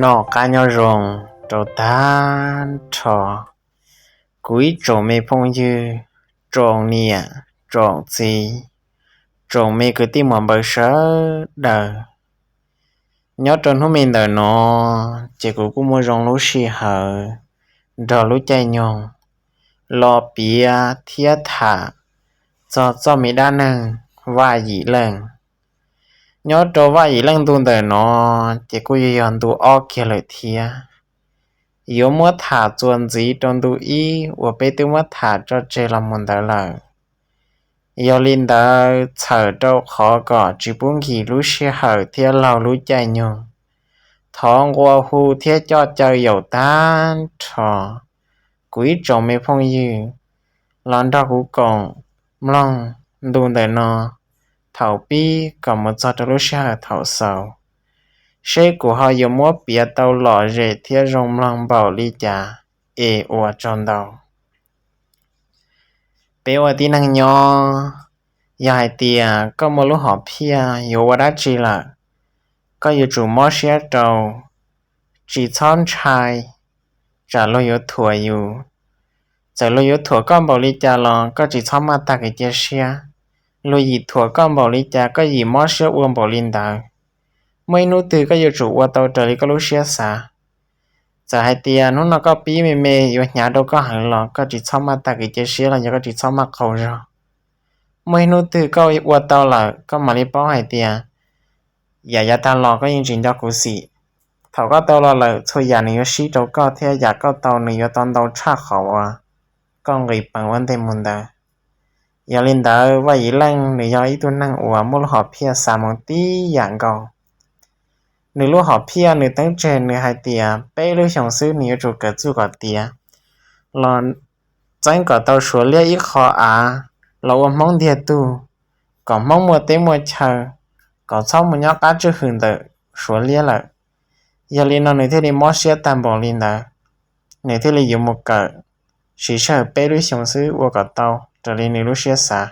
Noj qab nyob zoo rau tag nrho kuv ib tsoom me phooj ywg, tsoom niam tsoom txiv, tsoom me kwv tij muam npawg sawv daws. Nyob rau hnub me ntawm no ces kuv kuj muaj zoo lub sij hawm nrog lub caij nyoog los piav thiab tham txog txoj me dab neeg Vaj Yim Leej. Nyob rau Vaj Yim Leej ntu ntawm no ces kuj yuav yog ntu ob kiag lawm thiab. Yuav muab tham txuas ntxiv rau ntu ib uas peb twb muab tham tso tseg los mus ntawd lawm. Yog li ntawd txhawm rau qhov kom tsis pub nkim lub sij hawm thiab laug lub caij nyoog, thov nqua hu thiab coj caw yaum tag nrho kuv ib tsoom me phooj ywg los nrog kuv koom mloog ntu ntawm no thaum pib kom mus txog rau lub sij hawm thaum xaus, seb kuv ho yuav muab piav tau lom zem thiab zoo mloog npaum li cas es ua tsaug ntau. Peb ua tib neeg nyob, yog hais tias koj muaj lub hom phiaj yuav ua dab tsi lawm, koj yuav tsum mob siab rau, tsis txhob ntshai, tsam luag yuav thuam yus. Txawm luag yuav thuam koj npaum li cas los koj tsis txhob maj tag kev cia siab. Luag yim thuam koj npaum li cas koj yim mob siab ua npaum li ntawd. Muaj ib hnub twg koj yuav tsum ua tau raws li koj lub siab xav. Txawm hais tias hnub no koj pib me me yuav hnyav rau koj heev los koj tsis txhob maj tag kev cia siab los yog koj tsis txhob maj qaug zog. Muaj ib hnub twg koj ua tau lawm koj mam li paub hais tias yam yav tag los koj yeej tsis nco kuv xim. Thaum koj tau los lawm txhua yam nws yuav sib rau koj thiab yam koj tau nws yuav tau ntau tshaj qhov uas koj nqis peev ua ntej mus ntawd. Yog li ntawd Vaj Yim Leej nws yog ib tug neeg uas muaj lub hom phiaj xav mus tib yam nkaus. Nws lub hom phiaj nws teeb tseg nws hais tias peb lub xyoos xwb nws yuav tsum kawm txuj kom tiav, los txeeb kom tau Suav liab ib qho av, los ua Hmoob ntiag tug, kom Hmoob muaj teb muaj chaw, kom txhob mus nyob qab tswj hwm ntawm Suav liab lawm. Yog li no nws thiaj li mob siab tag npaum li ntawd, nws thiaj li yuav mus kawm siv sij hawm peb lub xyoos xwb ua kom tau raws li nws lub siab xav.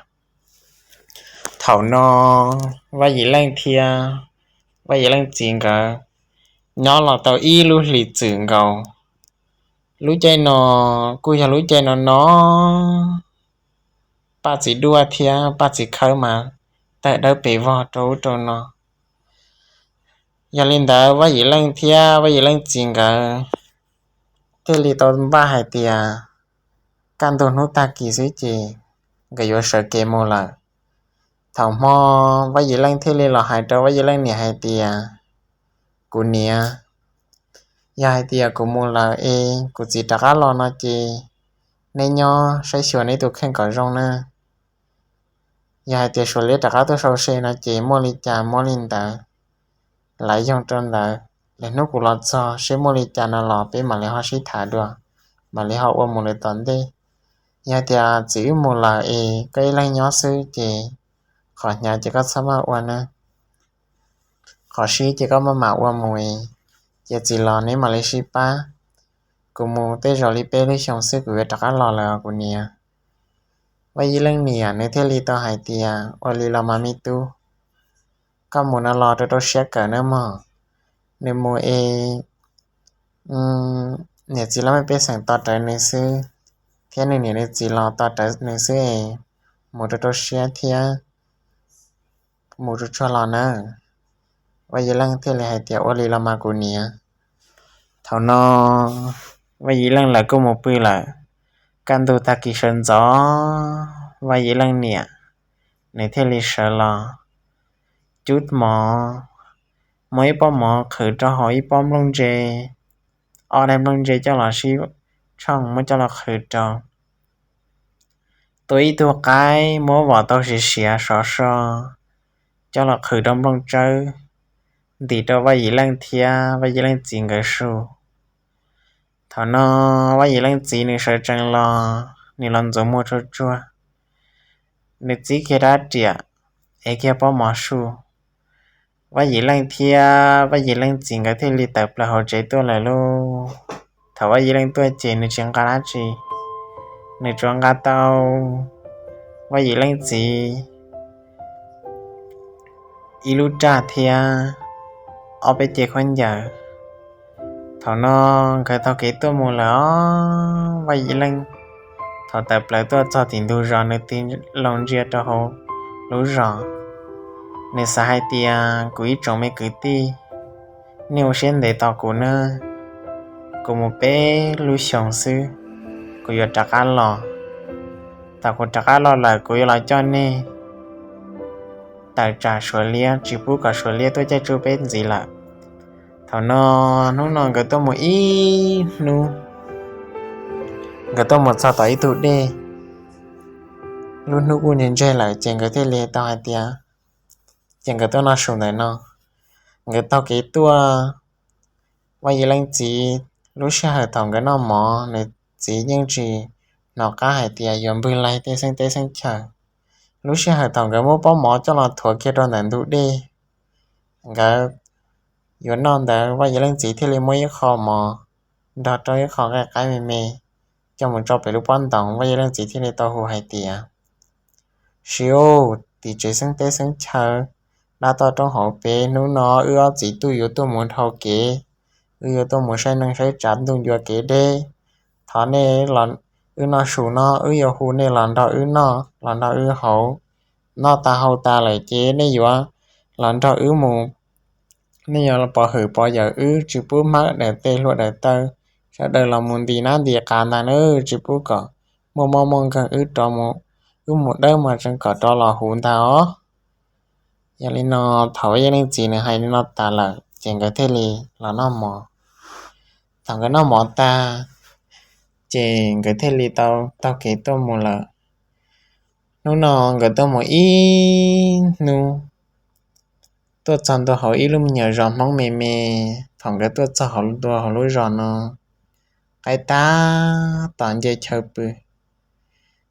Thaum no Vaj Yim Leej thiab Vaj Yim Leej txiv nkawd nyob los tau ib lub hlis txwm nkaus. Lub caij no kuj yog lub caij no no paj txiv duaj thiab paj txiv khawb mas tawg dawb pes vog rau ub rau no. Yog li ntawd Vaj Yim Leej thiab Vaj Yim Leej txiv nkawd thiaj li tau npaj hais tias kaj ntug hnub tag kis xwb ces nkawd yuav sawv kev mus lawm. Thaum hmo Vaj Yim Leej thiaj li los hais rau Vaj Yim Leej niam hais tias, kuv niam, yog hais tias kuv mus lawm es kuv txiv rov qab los no ces neb nyob saib xyuas neb tus kheej kom zoo na. Yog hais tias Suav liab rov qab tuaj sau se no ces muaj li cas muab li ntawd, lawv yoog rau ntawd, lwm hnub kuv los txog seb muaj li cas no los peb mam li ho sib tham dua, mam li ho ua mus lawm tom ntej. Yog hais tias txiv wb mus lawm es koj ib leeg nyob xwb ces qhov hnyav ces koj txhob maj ua na, qhov sib ces koj maj mam ua mus es, ces txiv los neb mam li sib pab. Kuv mus tej zaum li peb lub xyoos xwb kuv yuav rov qab los lawm os kuv niam. Vaj Yim Leej niam nws thiaj li tau hais tias, ua li los mas me tub, koj mus no los rau rau siab kawm nawb mog. Nws mus es niam txiv laj mej pej xeem tos rawv nws xwb, thiab nws niam nws txiv los tos rawv nws xwb es mus rau rau siab thiab mus tsuag tsuag los nawb. Vaj Yim Leej thiaj li hais tias, ua li los mas kuv niam. Thaum no Vaj Yim Leej lawv kuj mus pw lawm. Kaj ntug tag kis sawv ntxov Vaj Yim Leej niam nws thiaj li sawv los cub mov, muab ib pob mov qhwv rau hauv ib pob nplooj ntse, ob daim nplooj ntse coj los sib tshooj muab coj los qhwv rau. Tua ib tug qaib muab vom tau siav siav sov so coj los qhwv rau nplooj tsawb, ntim rau Vaj Yim Leej thiab Vaj Yim Leej txiv nkawd su. Thaum no Vaj Yim Leej txiv nws sawv tsees los, nws los ntxuav muag tsuag tsuag, nws txib kiag rab riam, ev kiag pob mov su. Vaj Yim Leej thiab Vaj Yim Leej txiv nkawd thiaj li tawm plaws hauv tsev tuaj lawm lauj. Thaum Vaj Yim Leej tuaj ces nws tsis nqa dab tsi, nws tsuas nqa tau Vaj Yim Leej txiv ib lub raj thiab ob peb ce khaub ncaws. Thaum no nkawd taug kev tuaj mus lawm os. Vaj Yim Leej thaum tawm plaws tuaj txog tim ntug zos, nws tig loo ntsia rau hauv lub zos, nws xav hais tias, kuv ib tsoom me kwv tij, nej ua siab ntev tos kuv nawb, kuv mus peb lub xyoos xwb, kuv yuav rov qab los. Thaum kuv rov qab los lawm kuv yuav los coj nej tawm tsam Suav liab, tsis pub kom Suav liab tuaj caij tsuj peb ntxiv lawm. Thaum no, hnub no nkawd tuaj mus ib hnub, nkawd tuaj mus txog tom ib tug dej, lub hnub kuj ntseg ntseg lawm ces nkawd thiaj li tau hais tias, ces nkawd tuaj noj su ntawm no. Nkawd taug kev tuaj, Vaj Yim Leej txiv lub sij hawm thaum nkawd noj mov, nws txiv yeej tsis hnov qab hais tias yuav npwg laig tej xeeb teb xeeb chaw. Lub sij hawm thaum nkawd muab pob mov coj los thuav kiag rau ntawm ntug dej, nkawd yuav noj ntawd, Vaj Yim Leej txiv thiaj li muab ib qho mov nrog rau ib qho nqaij qaib me me coj mus tso pem lub pob ntoos. Vaj Yim Leej txiv thiaj li tau hu hais tias, Siv, tim tsev xeeb teb xeeb chaw dab toj roob hauv peb, hnub no wb ob txiv tub yuav tuaj mus dhau kev, wb yuav tuaj mus saib neeg saib tsav ntuj ncua kev deb. Thov nej, wb noj su no, wb yuav hu nej los nrog wb noj los nrog wb haus. Noj tas haus tas lawm ces nej yuav los nrog wb mus. Nej yuav pov hwm pov yawm wb, tsis pub hmab daim teg hlua daim taw, sawv daws los mus nti nab nti qav ntag na, tsis pub kom muaj mob muaj nkeeg, wb rov mus, wb mus dawb mas tseem kom rov los huv ntag os. Yog li no, thaum Vaj Yim Leej txiv nws hais li no tas lawm ces nkawd thiaj li los noj mov. Thaum nkawd noj mov tag, ces nkawd thiaj li tau taug kev tuaj mus lawm. Hnub no nkawd tuaj mus ib hnub, tuaj txog ntua hauv ib lub me nyuam zos Hmoob me me. Thaum nkawd tuaj txog hauv ntua hauv lub zos no, qaib tab tom nce chaw pw.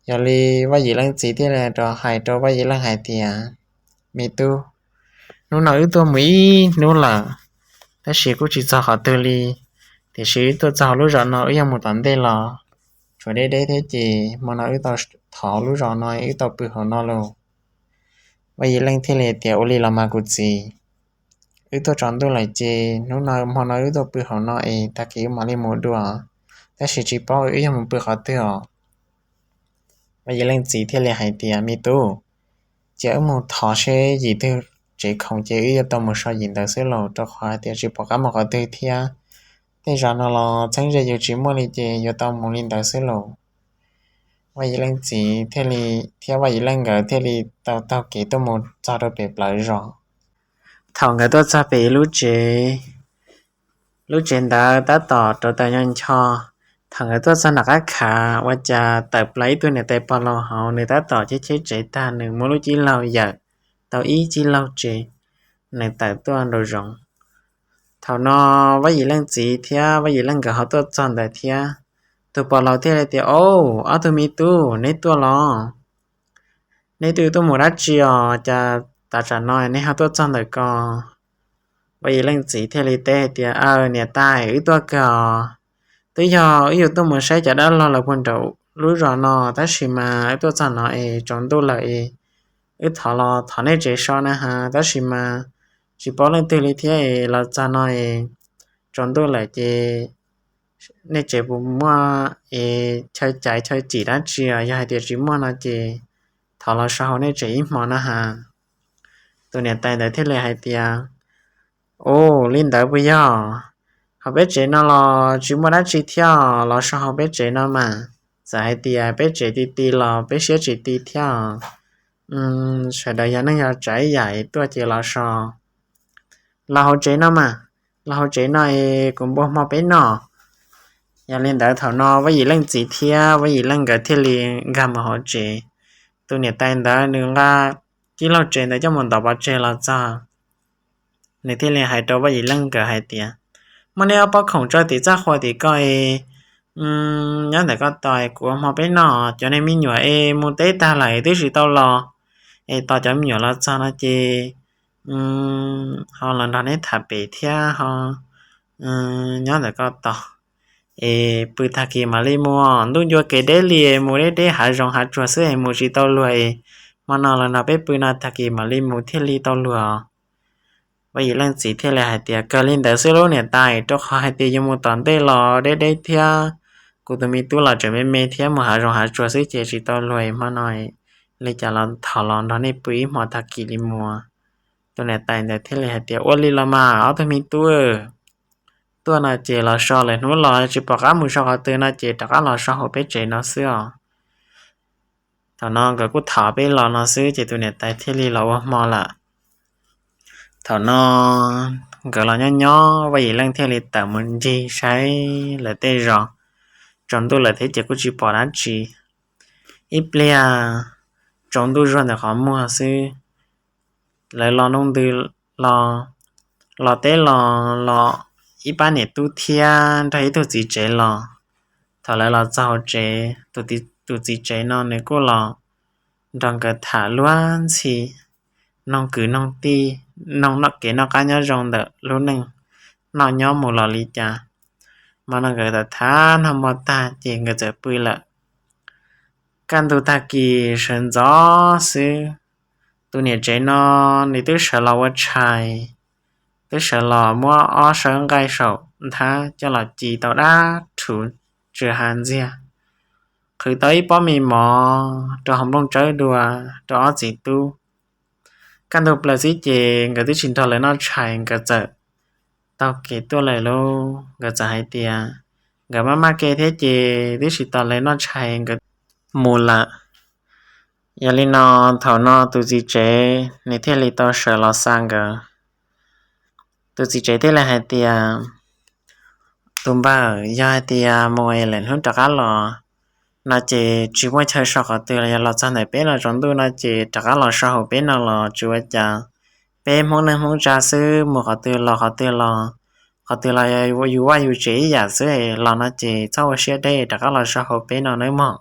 Yog li Vaj Yim Leej txiv thiaj li rov hais rau Vaj Yim Leej hais tias, Me tub, hnub no wb tuaj mus ib hnub lawm, tab sis kuj tsis txog qhov twg li, tiam sis wb tuaj txog hauv lub zos no wb yog mus tom ntej los tshuav deb deb thiab ces hmo no wb tau thov lub zos no wb tau pw hauv no lauj. Vaj Yim Leej thiaj li tias, Ua li los mas kuv txiv, wb tuaj tsaus ntuj lawm ces hnub no hmo no wb tuaj pw hauv no es tag kis wb mam li mus dua, tab sis tsis paub wb yog mus pw qhov twg os. Vaj Yim Leej txiv thiaj li hais tias, Me tub, cia wb mus thov seb yim twg tsev khoom ces wb yuav tau mus so yim ntawd xwb lauj, rau qhov hais tias tsis pom qab mus qhov twg thiab. Tej zos no los txheeb ze yus tsis muaj li ces yuav tau mus li ntawd xwb lauj. Vaj Yim Leej txiv thiaj li, thiab Vaj Yim Leej nkawd thiaj li tau taug kev tuaj mus txog rau pem plawv zos. Thaum nkawd tuaj txog pem ib lub tsev, lub tsev ntawd tab tom rauv taws nyo ncho. Thaum nkawd tuaj txog nram qab khav, ua cas tawm plaws ib tug niam tais pog laus hauv, nws tab tom cheb cheb tsev tag, nws muab lub cib laug yawm tau ib cib laug tsev, nws tawm tuaj nraum zoov. Thaum no Vaj Yim Leej txiv thiab Vaj Yim Leej nkawd ho tuaj txog ntawd thiab. Tus pog laus thiaj li tias, Au, ob tug me tub, neb tuaj los? Neb twb tuaj mus dab tsi os, cas tav tsam no neb ho tuaj txog ntawm ko? Vaj Yim Leej txiv thiaj li teb hais tias, Aw, niam tais, wb tuaj kawg os. Twb yog wb yuav tuaj mus saib cov dab laug lawv puag nraum lub zos no, tab sis mas wb tuaj txog no es tsaus ntuj lawm es wb thov los thov nej tsev so na has, tab sis mas tsis paub leej twg li thiab es los txog no es tsaus ntuj lawm ces nej tsev puas muaj es chaw caiv chaw cim dab tsi os? Yog hais tias tsis muaj no ces thov los so hauv nej tsev ib hmo na has. Tus niam tais ntawd thiaj li hais tias, Ua li ntawd puas yog? Hauv peb tsev no los tsis muaj dab tsi thiab, los so hauv peb tsev no mas. Txawm hais tias peb tsev ti ti los peb siab tsis ti thiab. Sawv daws yog neej yog tsav ib yam es tuaj ces los so. Los hauv tsev no mas, los hauv tsev no es kuv npua hmo peb noj. Yog li ntawd thaum no Vaj Yim Leej txiv thiab Vaj Yim Leej nkawd thiaj li nkag mus hauv tsev. Tus niam tais ntawd nws nqa cib laug tsev ntawd coj mus ntov pov tseg los txog, nws thiaj li hais rau Vaj Yim Leej nkawd hais tias, Muab neb ob pob khoom tso tim txaj qhua tim ko es nyob ntawm ko tos kuv ua hmo peb noj. Cov niag me nyuam es mus teb tag lawm twb tsis tau los, es tos cov me nyuam los txog no ces ho los nrog neb tham pem thiab ho nyob ntawm ko tos es pw tag kis mam li mus. Ntuj ncua kev deb li, mus deb deb hav zoov hav tsuag xwb es mus tsis tau luag es hmo no los nrog peb pw no tag kis mam li mus thiaj li tau luag. Vaj Yim Leej txiv thiaj li hais tias, kawg li ntawd xwb lauj niam tais, rau qhov hais tias yuav mus tom ntej los deb deb thiab, kuv tus me tub los tseem me me thiab, mus hav zoov hav tsuag xwb ces tsis tau luag, hmo no li cas los thov los nrog nej pw ib hmo tag kis li mus. Tus niam tais ntawd thiaj li hais tias, ua li los mas ob tug me tub, tuaj no ces los so lawm hnub los tsis pom qab mus so qhov twg no ces rov qab los so hauv peb tsev no xwb os. Thaum no nkawd kuj thov peb los no xwb ces tus niam tais thiaj li los ua hmo lawm. Thaum no nkawd los nyob nyob Vaj Yim Leej thiaj li tawm mus ncig saib lawv tej zos, tsaus ntuj lawm thiab ces kuj tsis pom dab tsi. Ib pliag tsaus ntuj zuag ntawm qhov muag xwb, lawv los nroo ntws los, los teb los los ib pab niam tub thiab nrog ib tug txiv tsev los. Thaum lawv los txog hauv tsev, tus txiv tsev no nws kuj los nrog nkawd tham luag ntxhi, noog kwv noog tij, noog noj kev noj qab nyob zoo ntawm lub neej noj nyob mus los li cas. Hmo no nkawd tham tham noj mov tag ces nkawd txawm pw lawm. Kaj ntug tag kis sawv ntxov xwb, tus niam tsev no nws twb sawv los ua tshais, twb sawv los muab ob sawb nqaij saum nthab coj los ci tau dab rhuv tsw ha ntxiag, qhwv tau ib pob me mov rau hauv nplooj tsawb dua rau ob txiv tub. Kaj ntug plaws xwb ces nkawd twb tsis nrog lawv noj tshais, nkawd txawm taug kev tuaj lawm lauj. Nkawd txawm hais tias nkawd maj maj kev thiab ces twb tsis tos lawv noj tshais nkawd mus lawm. Yog li no, thaum no tus txiv tsev nws thiaj li tau sawv los xa nkawd. Tus txiv tsev thiaj li hais tias, tus npawg, yog hais tias mus es lawm hnub rov qab los no ces tsis muaj chaw so qhov twg los, yog los txog ntawm peb no tsaus ntuj no ces rov qab los so hauv peb no los tsis ua cas. Peb Hmoob neej Hmoob tsa xwb, mus qhov twg los qhov twg los, qhov twg los yus vaj yus tsev ib yam xwb, los no ces txhob ua siab deb, rov qab los so hauv peb no nawb mog.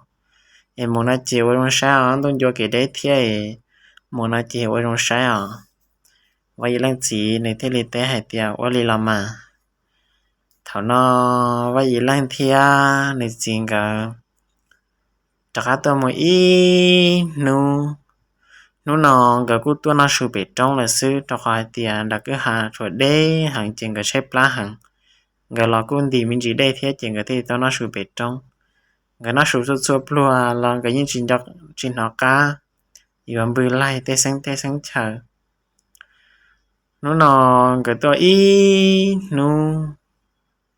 Es mus no ces ua zoo saib os, ntuj ncua kev deb thiab, mus no ces ua zoo saib os. Vaj Yim Leej txiv nws thiaj li teb hais tias, ua li los mas. Thaum no Vaj Yim Leej thiab nws txiv nkawd rov qab tuaj mus ib hnub. Hnub no nkawd kuj tuaj noj su pem roob lawm xwb, rau qhov hais tias nram kwj ha tsuas deb heev ces nkawd tshaib plab heev. Nkawd los kuj ntim me ntsis dej thiab ces nkawd thiaj li tuaj noj su pem roob. Nkawd noj su txhua txhua pluag los nkawd yeej tsis nco, tsis hnov qab yuav npws laig tej xeeb teb xeeb chaw. Hnub no nkawd tuaj ib hnub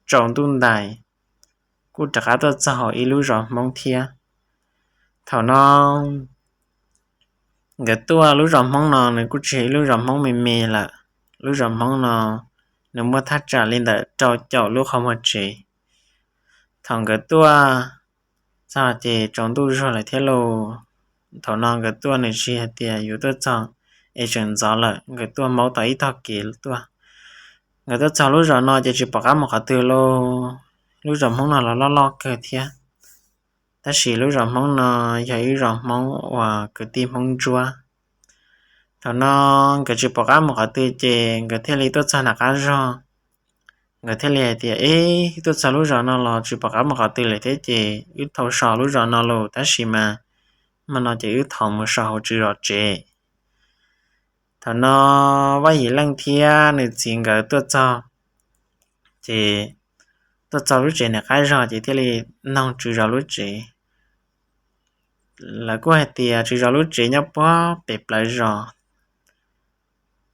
tsaus ntuj ntais, kuj rov qab tuaj txog hauv ib lub zos Hmoob thiab. Thaum no nkawd tuaj lub zos Hmoob no nws kuj tsis yog ib lub zos Hmoob me me lawm. Lub zos Hmoob no nws muaj thaj tsam li ntawm rau caum lub qhov muag tsev. Thaum nkawd tuaj txog ces tsaus ntuj zuag lawm thiab lauj. Thaum no nkawd tuaj nws tsis hais tias yuav tuaj txog es tseem ntxov lawm, nkawd tuaj maub tau ib tog kev tuaj. Nkawd tuaj txog lub zos no ces tsis pom qab mus qhov twg lauj. Lub zos Hmoob no los loj loj kawg thiab, tab sis lub zos Hmoob no yog ib zos Hmoob uas kwv tij Hmoob ntsuab. Thaum no nkawd tsis pom qab mus qhov twg ces nkawd thiaj li tuaj txog nram qab zog. Nkawd thiaj li hais tias, eb, tuaj txog lub zos no los tsis pom qab mus qhov twg lawm thiab ces wb thau so lub zos no lauj, tab sis mas hmo no ces wb thov mus so hauv tswv zos tsev. Thaum no Vaj Yim Leej thiab nws txiv nkawd tuaj txog, ces tuaj txog lub tsev nram qab zog ces thiaj li noog tswv zos lub tsev. Lawv kuj hais tias tswv zos lub tsev nyob puag pem plawv zos.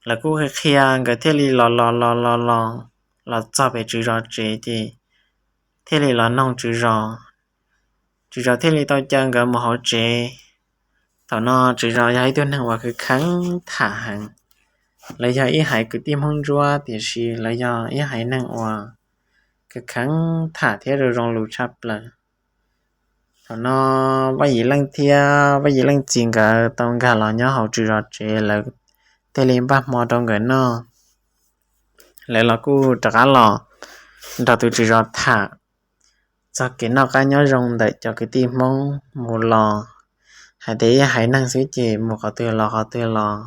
Lawv kuj qhia qhia, nkawd thiaj li los los los los los, los txog pem tswv zos tsev ces thiaj li los noog tswv zos. Tswv zos thiaj li tau caw nkawd mus hauv tsev. Thaum no tswv zos yog ib tug neeg uas khwv kheev tham heev. Lawv yog ib haiv kwv tij Hmoob ntsuab tiam sis lawv yog ib haiv neeg uas khwv kheev tham thiab zoo zoo lus tshaj plaws. Thaum no Vaj Yim Leej thiab Vaj Yim Leej txiv nkawd tau nkag los nyob hauv tswv zos tsev, lawv thiaj li npaj hmo rau nkawd noj. Lawv los kuj rov qab los nrog tus tswv zos tham txog kev noj qab nyob zoo ntawm cov kwv tij Hmoob mus los, hais tias ib haiv neeg xwb ces mus qhov twg los qhov twg los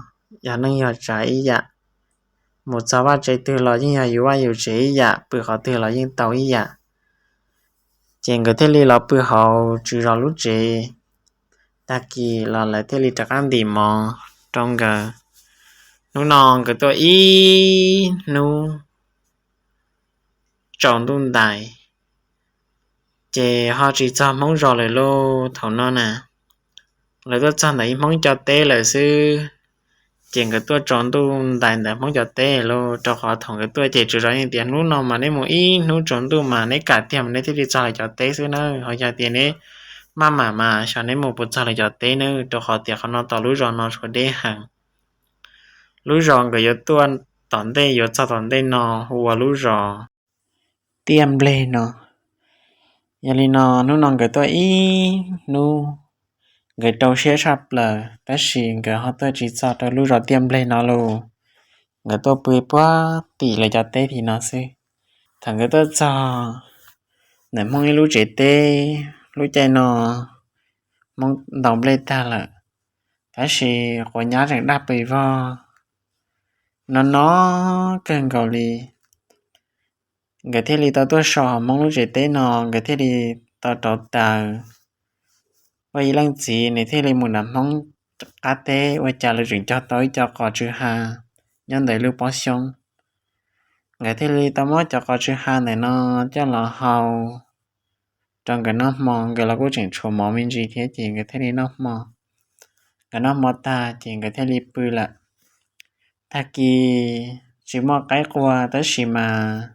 yog neej yog tsav ib yam, mus txog vaj tsev twg los yeej yog yus vaj yus tsev ib yam, pw qhov twg los yeej tau ib yam. Ces nkawd thiaj li los pw hauv tswv zos lub tsev. Tag kis los lawv thiaj li rov qab ntim mov rau nkawd. Hnub no nkawd tuaj ib hnub tsaus ntuj ntais, ces ho tsis txog Hmoob zos lawm lauj. Thaum no na, lawv tuaj txog ntawm ib Hmoob cov teb lawm xwb, ces nkawd tuaj tsaus ntuj ntais ntawm Hmoob cov teb lauj, rau qhov thaum nkawd tuaj ces tsuas zoo yeej tias hnub no mas neb mus ib hnub tsaus ntuj mas neb kam tiag mas neb thiaj li txog lawv cov teb xwb na. Ho yog tias neb maj mam mas xyov neb mus puas txog lawv cov teb na, rau qhov tias qhov no tom lub zos no tshuav deb heev. Lub zos nkawd yuav tuaj tom ntej, yuav txog tom ntej no hu ua lub zos Tiaj Npleg no. Yog li no hnub no nkawd tuaj ib hnub, nkawd rau siab tshaj plaws tab sis nkawd ho tuaj tsis txog rau lub zos Tiaj Npleg no lauj. Nkawd tuaj pw puag tim lawv cov teb tim no xwb. Thaum nkawd tuaj txog ntawm Hmoob ib lub tsev teb, lub caij no Hmoob ntaus nplej tag lawm, tab sis quav nyab tseem daj pes vog, no no kawg nkaus li. Nkawd thiaj li tau tuaj so hauv Hmoob lub tsev teb no, nkawd thiaj li tau rauv taws. Ua ib leej txiv nws thiaj li mus nram Hmoob qab teb, ua cas lawv tseem cog tau ib co qos tsw ha nyob ntawm lub pob xyoob. Nkawd thiaj li tau muab cov qos tsw ha ntawm no coj los hau rau nkawd noj hmo. Nkawd los kuj tseem tshuav mov me ntsis thiab ces nkawd thiaj li noj hmo. Nkawd noj hmo tag ces nkawd thiaj li pw lawm. Tag kis tsis muaj qaib qua tab sis mas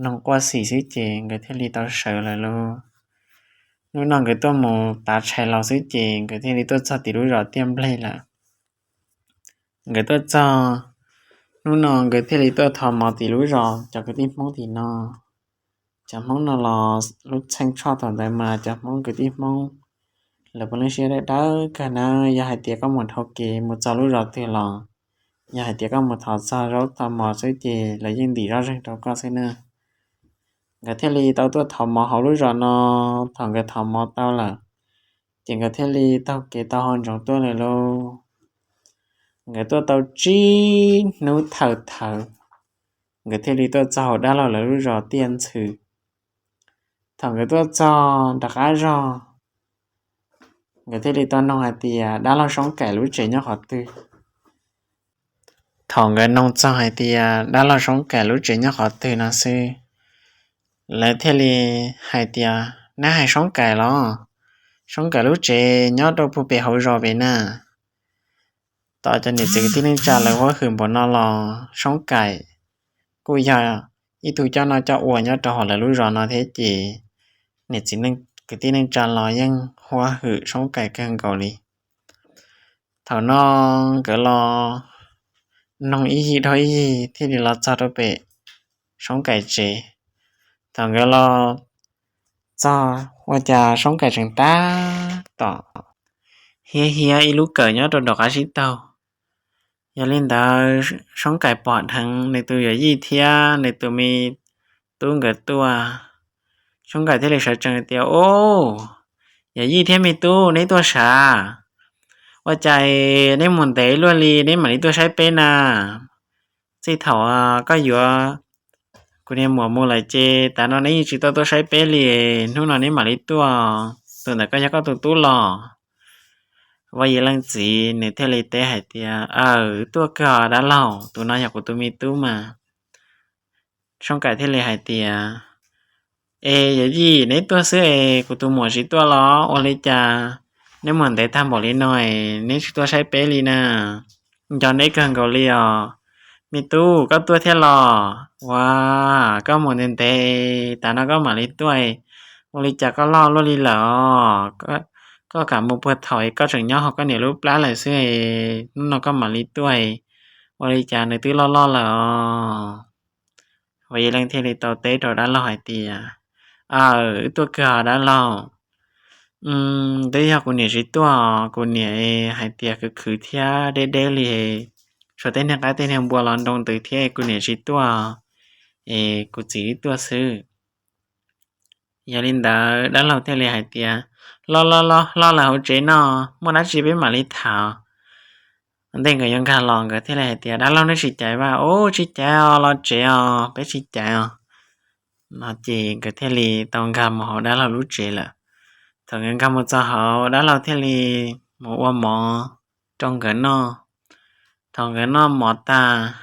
noog quaj xim xwb ces nkawd thiaj li tau sawv lawm lauj. Hnub no nkawd tuaj mus tav tshais los xwb ces nkawd thiaj li tuaj txog tim lub zos Tiaj Npleg lawm. Nkawd tuaj txog, hnub no nkawd thiaj li tuaj thov mov tim lub zos cov kwv tij Hmoob tim no. Cov Hmoob no los lub txheej tshoj thaum ntawd mas cov Hmoob kwv tij Hmoob lawv puav leej siab dawb dawb kawg na. Yog hais tias koj mus dhau kev mus txog lub zos twg los, yog hais tias koj mus thov txog zaub txog mov xwb ces lawv yeej ntim zoj zeeg rau koj xwb na. Nkawd thiaj li tau tuaj thov mov hauv lub zos no. Thaum nkawd thov mov tau lawm, ces nkawd thiaj li taug kev tau hau ntsoov tuaj lawm lauj. Nkawd tuaj tau tsib hnub thawm thawm, nkawd thiaj li tuaj txog hauv dab laug lawv lub zos Tiaj Ntxhw. Thaum nkawd tuaj txog nram qab zog, nkawd thiaj li tau noog hais tias dab laug Soob Kaim lub tsev nyob qhov twg. Thaum nkawd noog txog hais tias dab laug Soob Kaim lub tsev nyob qhov twg no xwb, lawv thiaj li hais tias, neb hais Soob Kaim los? Soob Kaim lub tsev nyob rau puag pem hauv zos pem na. Tom cov niam txiv kwv tij neej tsa lawv huab hwm npaum no los Soob Kaim kuj yog ib tug coj noj coj ua nyob rau hauv lawv lub zos no thiab ces niam txiv kwv tij neej tsa los yeej huab hwm Soob Kaim kawg nkaus li. Thaum no nkawd los noog ib yig dhau ib yig thiaj li los txog rau pem Soob Kaim tsev. Thaum nkawd los txog ua cas Soob Kaim tseem tab tom hiab hiab ib lub kawm nyob rau nraum qab tsib taug. Yog li ntawd Soob Kaim pom dheev nws tus yawm yij thiab nws tus me tub nkawd tuaj. Soob Kaim thiaj li sawv tsees tias, ub, yawm yij thiab me tub, neb tuaj sav? Ua cas neb mus ntev luaj li neb mam li tuaj saib peb na? Txij thaum koj yuav kuv niag muam mus lawm ces tav no neb yeej tsis tau tuaj saib peb li, hnub no neb mam li tuaj, tus ntawd koj yog koj tus tub los? Vaj Yim leej txiv nws thiaj li teb hais tias, aw, tuaj kawg dab laug, tus no yog kuv tus me tub mas. Soob Kaim thiaj li hais tias, es yawm yij, neb tuaj xwb es kuv tus muam tsis tuaj los? Ua li cas neb mus ntev tag npaum li no es neb tsis tuaj saib peb li na? Nco neb kawg nkaus li os. Me tub, koj tuaj thiab los? Ua, koj mus ntev ntev, tav no koj mam li tuaj, ua li cas koj loj luaj li lawm os? Koj kam mus puag thaum koj tseem nyob hauv koj niam lub plab lawm xwb, hnub no koj mam li tuaj, ua li cas nws twb loj loj lawm os? Vaj Yim leej thiaj li tau teb rau dab laug hais tias, aw, wb tuaj kawg dab laug. Twb yog kuv niam tsis tuaj, kuv niam hais tias khwv khwv thiab deb deb li, tshuav tej niag qaib tej niag npua los nroo ntws thiab kuv niam tsis tuaj, es kuv txiv wb tuaj xwb. Yog li ntawd dab laug thiaj li hais tias, los los los, hlo lawm hauv tsev no, muaj dab tsi peb mam li tham. Ua ntej nkawd yuav nkag los nkawd thiaj li hais tias, dab laug, nej tsis caiv mas? Ub, tsis caiv os, los tsev os, peb tsis caiv os. No ces nkawd thiaj li tau nkag mus hauv dab laug lub tsev lawm. Thaum nkawd nkag mus txog hauv, dab laug thiaj li mus ua mov rau nkawd noj. Thaum nkawd noj mov tag,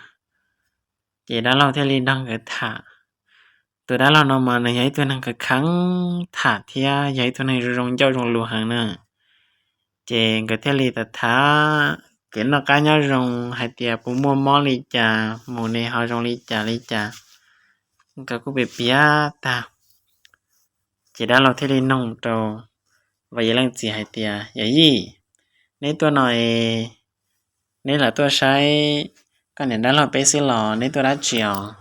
ces dab laug thiaj li nrog nkawd tham. Tus dab laug no mas nws yog ib tug neeg kheev kheev tham thiab yog ib tug neeg zoo zoo ncauj zoo lus heev na. Ces nkawd thiaj li tham tham kev noj qab nyob zoo hais tias puas muaj mob li cas, mus ne ho zoo li cas li cas, nkawd kuj piav piav tag. Ces dab laug thiaj li nug rau Vaj Yim Leej txiv hais tias, Yawm yij, neb tuaj no es neb lam tuaj saib koj niam dab laug peb xwb los neb tuaj dab tsi os?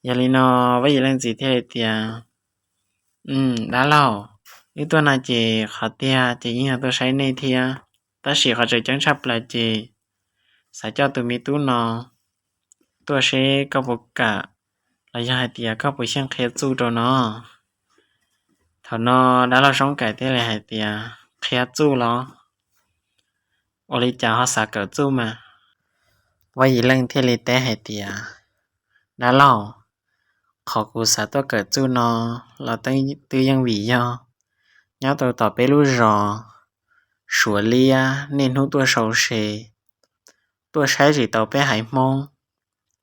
Yog li no Vaj Yim Leej txiv thiaj li tias, Dab laug, wb tuaj no ces qhov tiag ces yeej yog tuaj saib nej thiab, tab sis qhov tseem ceeb tshaj plaws ces xav coj tus me tub no tuaj seb koj puas kam, los yog hais tias koj puas xyeej qhia txuj rau no. Thaum no dab laug Soob Kais thiaj li hais tias, Qhia txuj los? Ua li cas ho xav kawm txuj mas? Vaj Yim Leej thiaj li teb hais tias, Dab laug, qhov kuv xav tuaj kawm txuj no los twb yeej vim yog nyob rau tom peb lub zos Suav liab niaj hnub tuaj sau se, tuaj saib tsis tau peb haiv Hmoob,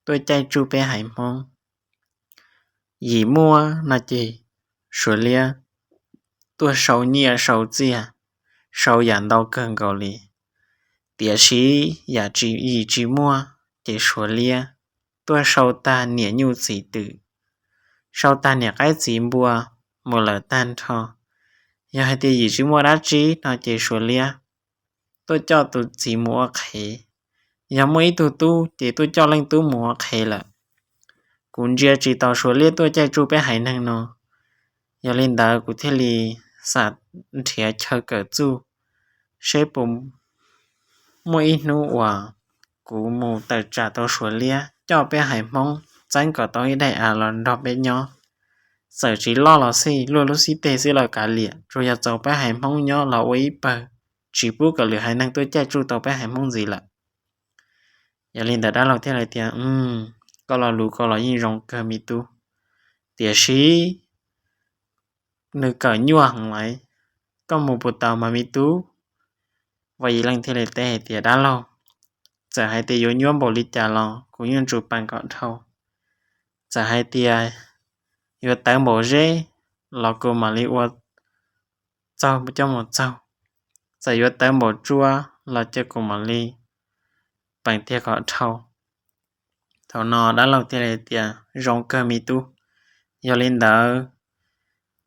tuaj caij tsuj peb haiv Hmoob. Yim muaj no ces Suav liab tuaj sau nyiaj sau txiaj, sau yam ntau kawg nkaus li. Tiam sis yam tsis, yim tsis muaj ces Suav liab tuaj sau tag niam nyuj txiv twm, sau tag niam qaib txiv npua mus lawm tag nrho. Yog hais tias yim tsis muaj dab tsi no ces Suav liab tuaj coj tus txiv mus ua qhev. Yog muaj ib tug tub ces tuaj coj leej tub mus ua qhev lawm. Kuv ntsia tsis tau Suav liab tuaj caij tsuj peb haiv neeg no. Yog li ntawd kuv thiaj li xav nrhiav chaw kawm txuj, seb puas muaj ib hnub uas kuv mus tawm tsam tau Suav liab coj peb haiv Hmoob txeeb kom tau ib daim av los nrog peb nyob. Txawm tsis loj los xij, luaj lub xib teg xwb los kav liam, tsuas yog txaus peb haiv Hmoob nyob los ua ib pawg, tsis pub kom lwm haiv neeg tuaj caij tsuj tau peb haiv Hmoob ntxiv lawm. Yog li ntawd dab laug thiaj li tias, Koj lo lus ko los yeej zoo kawg me tub, tiam sis nws kawm nyuaj heev lawm, koj mus puas tau mas me tub? Vaj Yim Leej thiaj li teb hais tias, Dab laug, txawm hais tias yuav nyuaj npaum li cas los kuv yeej tsum peem kom dhau. Txawm hais tias yuav tawv npaum zeb los kuv mam li ua txaug coj mus txaug. Txawm yuav tawv npaum tsua los cia kuv mam li peem tiag kom dhau. Thaum no dab laug thiaj li tias, Zoo kawg me tub, yog li ntawd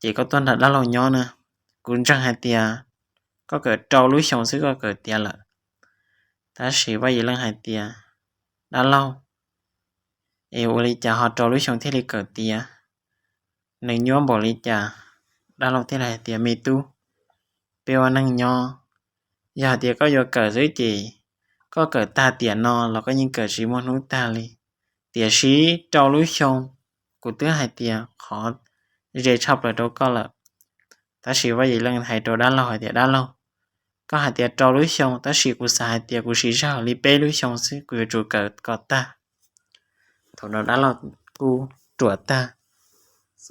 ces koj tuaj nrog dab laug nyob na. Kuv ntseeg hais tias koj kawm rau lub xyoo xwb koj kawm tiav lawm. Tab sis Vaj Yim Leej hais tias, Dab laug, es ua li cas ho rau lub xyoo thiaj li kawm tiav? Nws nyuaj npaum li cas? Dab laug thiaj li hais tias, Me tub, peb ua neej nyob, yog hais tias koj yuav kawm xwb ces koj kawm tag tiam no los koj yeej kawm tsis muaj hnub tag li. Tiam sis rau lub xyoo, kuv twb hais tias qhov ze tshaj plaws rau koj lawm. Tab sis Vaj Yim Leej hais rau dab laug hais tias, Dab laug, koj hais tias rau lub xyoo, tab sis kuv xav hais tias kuv siv sij hawm li peb lub xyoo xwb, kuv yuav tsum kawm kom tag. Thaum no dab laug kuj ruam tag,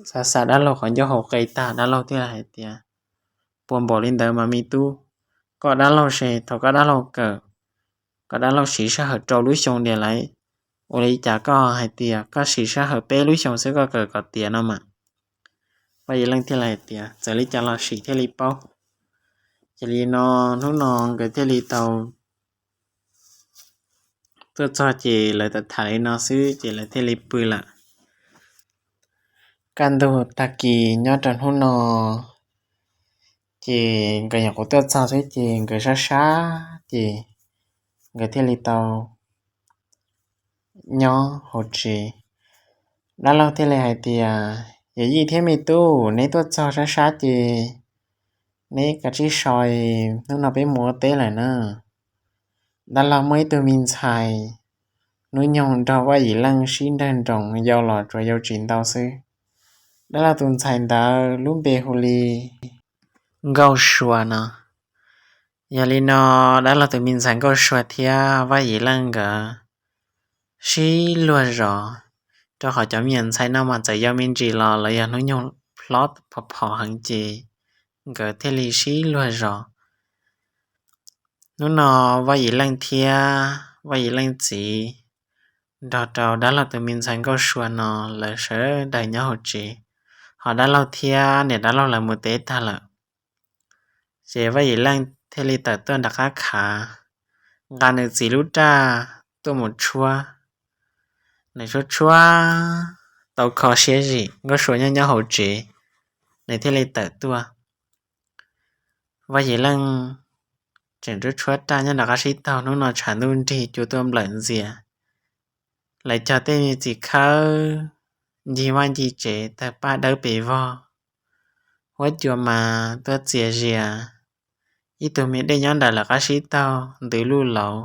xav xav dab laug qhov ncauj hauv qe tag, dab laug thiaj li hais tias, Puas npaum li ntawd mas me tub? Koj dab laug se thaum koj dab laug kawm, koj dab laug siv sij hawm rau lub xyoo tiag lauj. Ua li cas koj hais tias koj siv sij hawm peb lub xyoo xwb koj kawm kom tiav no mas? Vaj Yim Leej thiaj li hais tias, Txawm li cas los sim thiaj li paub. Ces li no, hnub no nkawd thiaj li tau tuaj txog ces lawv tham tham li no xwb ces lawv thiaj li pw lawm. Kaj ntug tag kis nyob rau hnub no, ces nkawd nyuam qhuav tuaj txog xwb ces nkawd sab sab ces nkawd thiaj li tau nyob hauv tsev. Dab laug thiaj li hais tias, Yawm yij thiab me tub, neb tuaj txog sab sab ces neb kav tsij so, hnub no peb mus ua teb lawm na. Dab laug muaj ib tug me ntxhais hnub nyoog nrog Vaj Yim Leej sib nrawg nroos yau los tsuas yau tsis ntau xwb. Dab laug tus ntxhais ntawd lub npe hu li Nkauj Sua no. Yog li no, dab laug tus me ntxhais Nkauj Sua thiab Vaj Yim Leej nkawd sib luag zos, rau qhov cov me nyuam ntxhais no mas txawm yau me ntsis los lawv yog hnub nyoog hlob phom phom heev ces nkawd thiaj li sib luag zos. Hnub no Vaj Yim Leej thiab Vaj Yim Leej txiv nrog rau dab laug tus me ntxhais Nkauj Sua no lawv sawv daws nyob hauv tsev, ho dab laug thiab niam dab laug lawv mus teb tag lawm. Ces Vaj Yim Leej thiaj li tawm tuaj nram qab khav, nqa nws txiv lub raj tuaj mus tshuab. Nws tshuab tshuab tau kho siab zim, Nkauj Sua nyob nyob hauv tsev, nws thiaj li tawm tuaj. Vaj Yim Leej tseem tshuab tshuab raj nyob nram qab sib taug, hnub no tshav ntuj nrig cua tuaj nplawm ntxias. Lawv cog tej me txiv khawb ncig vaj ncig tsev tawg paj dawb pes vog, huab cua mas tuaj txias zias. Ib tug me dej nyob nram lawv qab sib taug ntws luj lauv,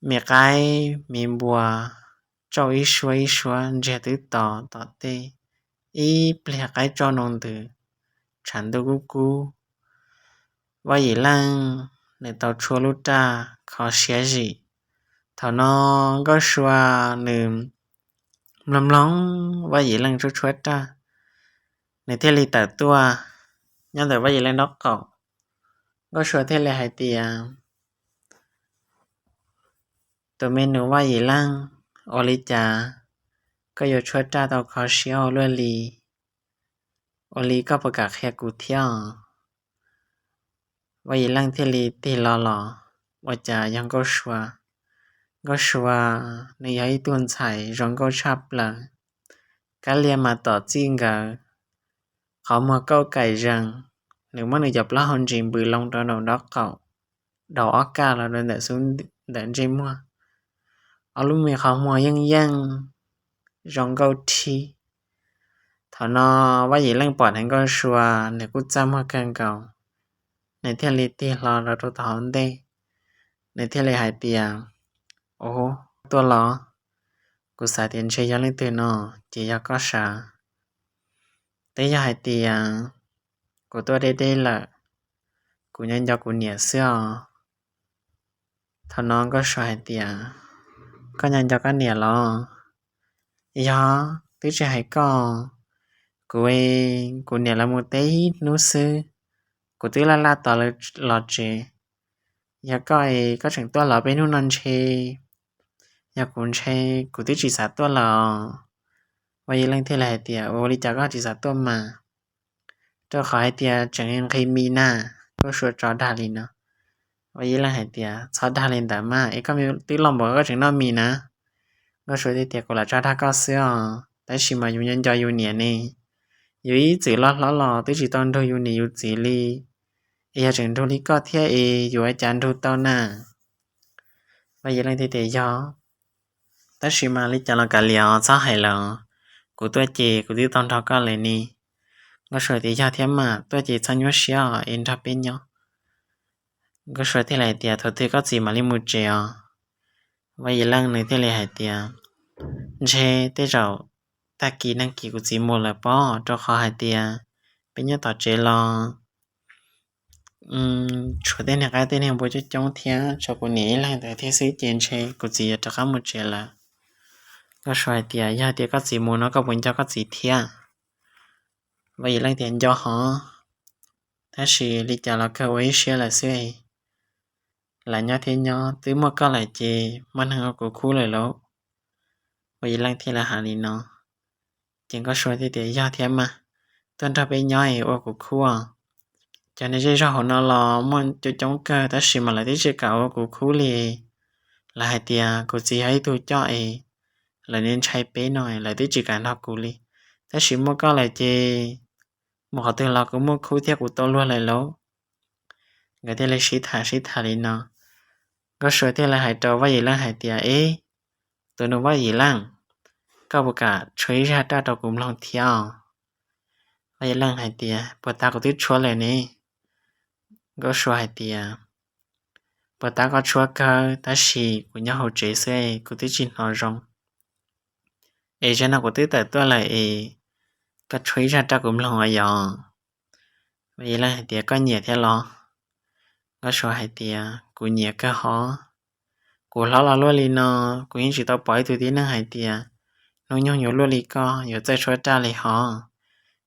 me qaib me npua tsauj ib suab ib suab ntsiag twb to tom tej, ib pliag qaib tsauj noo ntws, tshav ntuj kub kub. Vaj Yim Leej nws tau tshuab lub raj kho siab zim. Thaum no Nkauj Sua nws mloog mloog Vaj Yim Leej tshuab tshuab raj, nws thiaj li tawm tuaj nyob ntawm Vaj Yim Leej nraub qaum. Nkauj Sua thiaj li hais tias, tus me nus Vaj Yim Leej, ua li cas koj yuav tshuab raj tau kho siab ua luaj li? Ua li koj puas kam qhia kuv thiab? Vaj Yim Leej thiaj li tig los los, ua cas yog Nkauj Sua. Nkauj Sua nws yog ib tug ntxhais zoo nkauj tshaj plaws, kab liag mas tom txij nkawd, qhov muag kauj kaim zees, nws muab nws cov plaub hau ntsis npws loo rau nraum nraub qaum, daus ob kaj los rau ntawm xub ntawm ntsej muag. Ob lub me qhov muag yeej yeej zoo nkauj rhib. Thaum no Vaj Yim Leej pom ntawm Nkauj Sua nws kuj txaj muag kawg nkaus, nws thiaj li tig hlo rau rau tom hauv ntej, nws thiaj li hais tias, ub, tuaj los? Kuv xav tias ntshe yog leej twg no, ces yog koj sav. Twb yog hais tias kuv tuaj deb deb lawm, kuv nyob nco kuv niam xwb os. Thaum no Nkauj Sua hais tias, koj nyob nco koj niam los? Yog, twb tsis hais koj, kuv, kuv niam lawv mus teb ib hnub xwb, kuv twb laj laj tos los tsev. Yog koj es koj tseem tuaj los peb hnub no ntshe, yog kuv ntshe kuv twb tsis xav tuaj lawm. Vaj Yim Leej thiaj li hais tias, ua li cas koj tsis xav tuaj mas? Rau qhov hais tias tseem nqhis mis na. Nkauj Sua tso dag li no. Vaj Yim Leej hais tias, txhob dag li ntawd mas, es koj twb loj npaum koj tseem noj mis na. Nkauj Sua thiaj tias, kuv lam tso dag koj xwb os, tab sis mas yus nyob nco yus niam ne. Yus ib txwm loj hlob los twb tsis tau nrug yus niam yus txiv li, es yog tseem nrug li koj thiab es yus ua cas nrug tau na? Vaj Yim Leej thiaj tias, yog, tab sis mas li cas los kav liam os, txhob hais lawm, kuv tuaj ces kuv twb tau nrog koj lawm ne. Nkauj Sua tias, yog thiab mas, tuaj ces txhob nyuaj siab os, es nrog peb nyob. Nkauj Sua thiaj li hais tias, thaum twg koj txiv mam li mus tsev os? Vaj Yim Leej nws thiaj li hais tias, ntshe tej zaum tag kis neeg kis kuv txiv mus lawm pob, rau qhov hais tias peb nyob tom tsev los tshuav tej niag qaib tej niag npua coob coob thiab tshuav kuv niam ib leeg ntawd thiab xwb ces ntshe kuv txiv yuav rov qab mus tsev lawm. Nkauj Sua hais tias, yog tias koj txiv mus no koj puas nco koj txiv thiab? Vaj Yim Leej tias, nco hov, tab sis li cas los kawg ua ib siab lawm xwb. Lam nyob thiab nyob, twb muaj koj lawm ces muaj neeg ua kuv khub lawm lauj. Vaj Yim Leej thiaj li hais li no. Ces Nkauj Sua thiaj tias, yog thiab mas, tuaj nrog peb nyob es ua kuv khub os. Cov niag zej zog hauv no los muaj coob coob kawg tab sis mas lawv twb tsis kam ua kuv khub li. Lawv hais tias kuv txiv yog ib tug coj es lawv ntshai peb no lawv twb tsis kam nrog kuv li. Tab sis muaj koj lawm ces mus qhov twg los kuv muaj khub thiab kuv tau luag lawm lauj. Nkawd thiaj li sib tham sib tham li no. Nkauj Sua thiaj li hais rau Vaj Yim Leej hais tias, eb, tus nus Vaj Yim Leej, koj puas kam tshuab ib zaj raj rau kuv mloog thiab os? Vaj Yim Leej hais tias, puas tas kuv twb tshuab lawm ne. Nkauj Sua hais tias, puas tas koj tshuab kawg tab sis kuv nyob hauv tsev xwb kuv twb tsis hnov zoo. Es zaum no kuv twb tawm tuaj lawm es koj tshuab ib zaj raj kuv mloog os yom. Vaj Yim Leej hais tias, koj nyiam thiab los? Nkauj Sua hais tias, kuv nyiam kawg hov. Kuv hlob los luaj li no, kuv yeej tsis tau pom ib tug tib neeg hais tias hnub nyoog yuav luaj li koj yuav txawj tshuab raj li hov.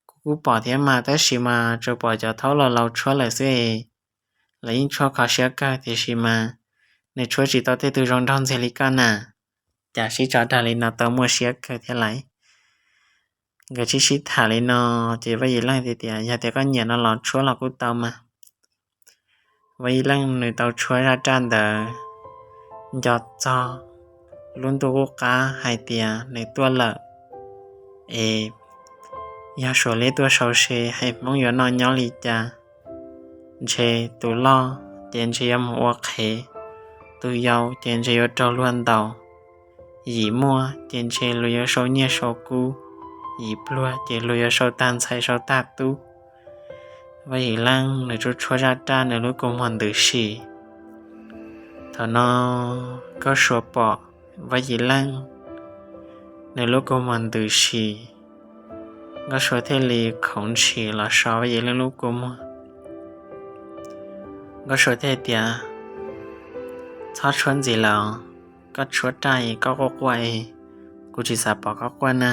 Kuv kuj pom thiab mas tab sis mas tsuas pom cov thaub laus laus tshuab lawm xwb es lawv yeej tshuab kho siab kawg tiam sis mas nws tshuab tsis tau tej tug zoo nraug ntxiag li koj na. Cas sib tso dag li no tau muaj siab kawg thiab lauj. Nkawd sib sib tham li no, ces Vaj Yim Leej tias, yog tias koj nyiam no los tshuab los kuj tau mas. Vaj Yim Leej nws tau tshuab zaj raj ntawd nco txog lub ntuj qub qab hais tias nws tuaj lawm, es yog Suav liab tuaj sau se hais Hmoob yuav noj nyob li cas. Ntshe tus loj ces ntshe yuav mus ua qhev, tus yau ces ntshe yuav raug luag ntaus, yim muaj ces ntshe luag yuav sau nyiaj sau kub, yim pluag ces luag yuav sau tag ntxhais sau tag tub. Vaj Yim Leej nws tshuab tshuab zaj raj nws lub kua muag ntws si. Thaum no Nkauj Sua pom Vaj Yim Leej nws lub kua muag ntws si, Nkauj Sua thiaj li khoov ntshis los so Vaj Yim Leej lub kua muag. Nkauj Sua thiaj tias, txhob tshuab ntxiv lawm, koj tshuab raj es koj quaj quaj es kuv tsis xav pom koj quaj na.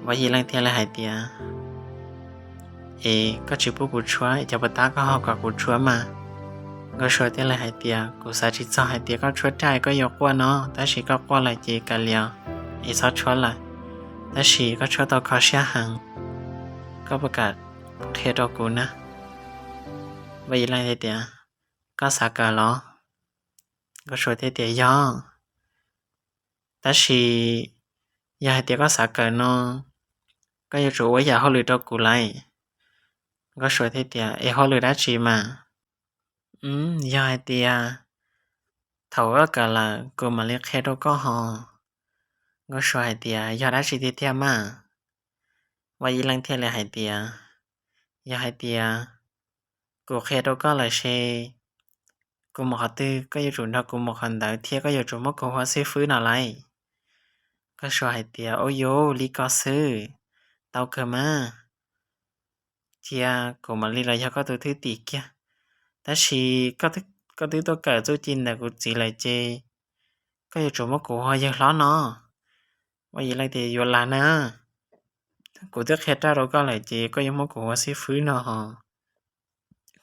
Vaj Yim Leej thiaj li hais tias, es koj tsis pub kuv tshuab es cov puas tab koj ho kom kuv tshuab mas? Nkauj Sua thiaj li hais tias, kuv xav tsis txog hais tias koj tshuab raj koj yuav quaj no, tab sis koj quaj lawm ces kav liam, es txhob tshuab lawm. Tab sis koj tshuab tau kho siab heev, koj puas kam qhia rau kuv na? Vaj Yim Leej tias, koj xav kawm los? Nkauj Sua thiaj tias, yog, tab sis yog hais tias koj xav kawm no, koj yuav tsum ua yam hauj lwm rau kuv lauj. Nkauj Sua thiaj tias, es hauj lwm dab tsi mas? Yog hais tias thaum koj kawm lawm kuv mam li qhia rau koj hos. Nkauj Sua hais tias, yog dab tsi tiag tiag mas? Vaj Yim Leej thiaj li hais tias, yog hais tias kuv qhia rau koj lawm se kuv mus qhov twg koj yuav tsum nrog kuv mus qhov ntawd thiab koj yuav tsum muab kuv hu ua xib fwb no lauj. Nkauj Sua hais tias, ua yuav li ko xwb, tau kawg mas, thiab kuv mam li los yog koj tus thwj tim kiag. Tab sis koj twb tuaj kawm txuj ci ntawm kuv txiv lawm ces koj yuav tsum muab kuv hu ua yawg hlob no. Vaj Yim Leej tias, yuav lam na, kuv twb qhia raj rau koj lawm ces koj yuav muab kuv hu ua xib fwb no hos,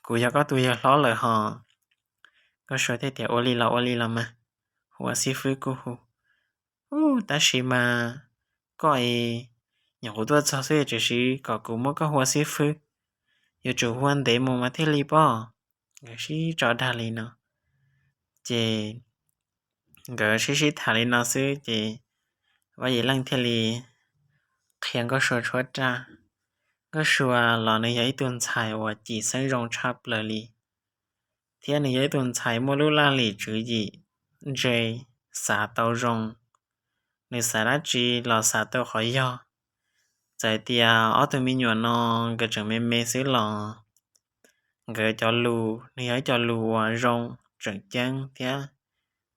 kuv yog koj tus yawg hlob lawm hos. Nkauj Sua thiaj tias, ua li los ua li los mas, hu ua xib fwb kuj hu. Ub, tab sis mas koj es nyuam qhuav tuaj txog xwb tiam sis kom kuv muab koj hu ua xib fwb, yuav tsum hu ua ntev mus mas thiaj li pob. Nkawd sib tso dag li no, ces nkawd sib sib tham li no xwb ces Vaj Yim Leej thiaj li qhia Nkauj Sua tshuab raj. Nkauj Sua los nws yog ib tug ntxhais uas cim xeeb zoo tshaj plaws li, thiab nws yog ib tug ntxhais muaj lub laj lim tswv yim ntse, xav tau zoo, nws xav dab tsi los xav tau qhov yog. Txawm tias ob tug me nyuam no nkawd tseem me me xwb los nkawd cov lus nws yog ib co lus uas zoo tseem ceeb thiab,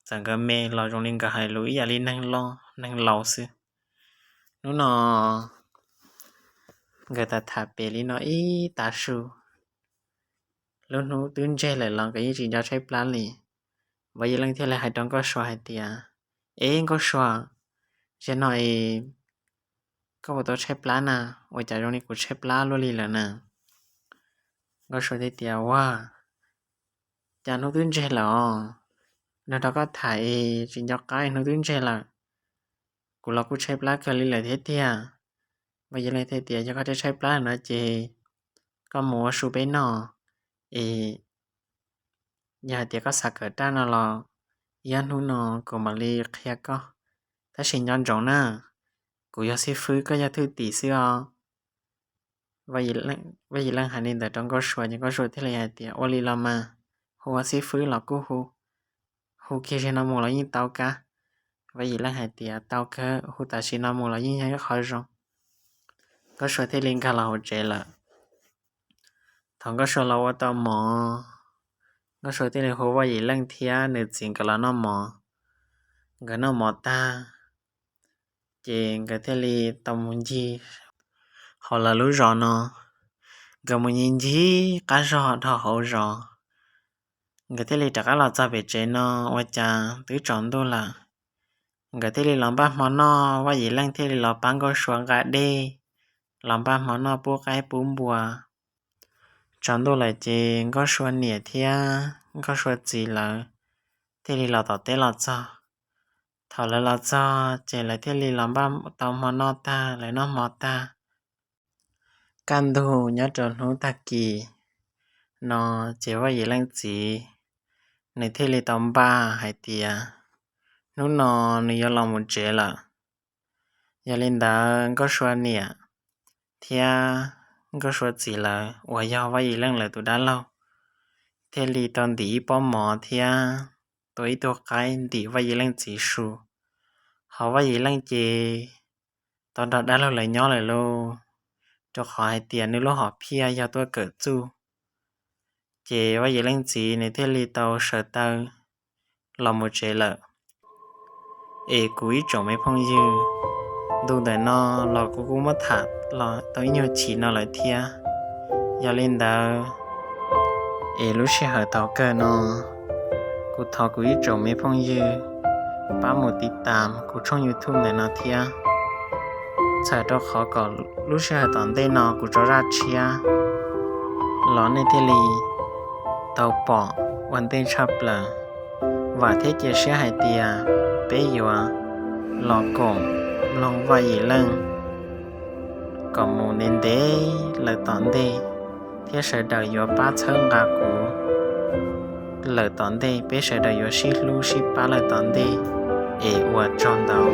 txawm nkawd me los zoo li nkawd hais lus ib yam li neeg loj neeg laus xwb. Hnub no nkawd tham tham pem li no ib tav su, lub hnub twb ntseg lawm los nkawd yeej tsis nco tshaib plab li. Vaj Yim Leej thiaj li hais rau Nkauj Sua hais tias, eb Nkauj Sua, zaum no es koj puas tau tshaib plab na? Ua cas zoo li kuv tshaib plab luaj li lawm na? Nkauj Sua thiaj tias, ua cas hnub twb ntseg lawm os, nrog rau koj tham es tsis nco qab hnub twb ntseg lawm, kuv los kuj tshaib plab kawg li lawm thiab tiag. Vaj Yim Leej thiaj tias, yog koj tshaib plab no ces koj mus ua su peb noj, es yog hais tias koj xav kawm raj no los ib ob hnub no kuv mam li qhia koj, tab sis nco ntsoov na, kuv yog xib fwb koj yog thwj tim xwb os. Vaj Yim Leej hais li ntawd rau Nkauj Sua ces Nkauj Sua thiaj li hais tias, ua li los mas, hu ua xib fwb los kuj hu, hu kiag zaum no mus los yeej tau kawg. Vaj Yim Leej hais tias, tau kawg, hu tam sim no mus los yeej yog ib qho zoo. Nkauj Sua thiaj li nkag los hauv tsev lawm. Thaum Nkauj Sua los ua tau mov, Nkauj Sua thiaj li hu Vaj Yim Leej thiab nws txiv nkawd los noj mov. Nkawd noj mov tag, ces nkawd thiaj li tau mus ncig hauv lawv lub zos no. Nkawd mus ncig ncig qab zos dhau hauv zos, nkawd thiaj li rov qab los txog pem tsev no, ua cas twb tsaus ntuj lawm. Nkawd thiaj li los npaj hmo noj, Vaj Yim Leej thiaj li los pab Nkauj Sua nqa dej, los npaj hmo noj pub qaib pub npua. Tsaus ntuj lawm ces Nkauj Sua niam thiab Nkauj Sua txiv lawv thiaj li los tom teb los txog. Thaum lawv los txog ces lawv thiaj li los npaj tau hmo noj tag, lawv noj hmo tag. Kaj ntug nyob rau hnub tag kis no ces Vaj Yim Leej txiv nws thiaj li tau npaj hais tias hnub no nws yuav los mus tsev lawm. Yog li ntawd Nkauj Sua niam thiab Nkauj Sua txiv lawv uas yog Vaj Yim Leej lawv tus dab laug thiaj li tau ntim ib pob mov thiab tua ib tug qaib ntim Vaj Yim Leej txiv su. Hos Vaj Yim Leej ces tau nrog dab laug lawv nyob lawm lauj, rau qhov hais tias nws lub hom phiaj yog tuaj kawm txuj. Ces Vaj Yim Leej txiv nws thiaj li tau sawv taw los mus tsev lawm. Es kuv ib tsoom me phooj ywg, ntu ntawm no los kuv kuj muab tham los tau ib nyuag chim no lawm thiab. Yog li ntawd, es lub sij hawm thaum kawg no, kuv thov kuv ib tsoom me phooj ywg pab mus tiv tam kuv tshooj YouTube ntawm no thiab, txhawm rau qhov kom lub sij hawm tom ntej no kuv tso zaj tshiab los nej thiaj li tau pom ua ntej tshaj plaws. Vam thiab cia siab hais tias peb yuav los koom mloog Vaj Yim Leej kom mus ntev ntev lawm tom ntej, thiab sawv daws yuav pab txhawb nqa kuv lawm tom ntej, peb sawv daws yuav sib hlub sib pab lawm tom ntej. Es ua tsaug ntau.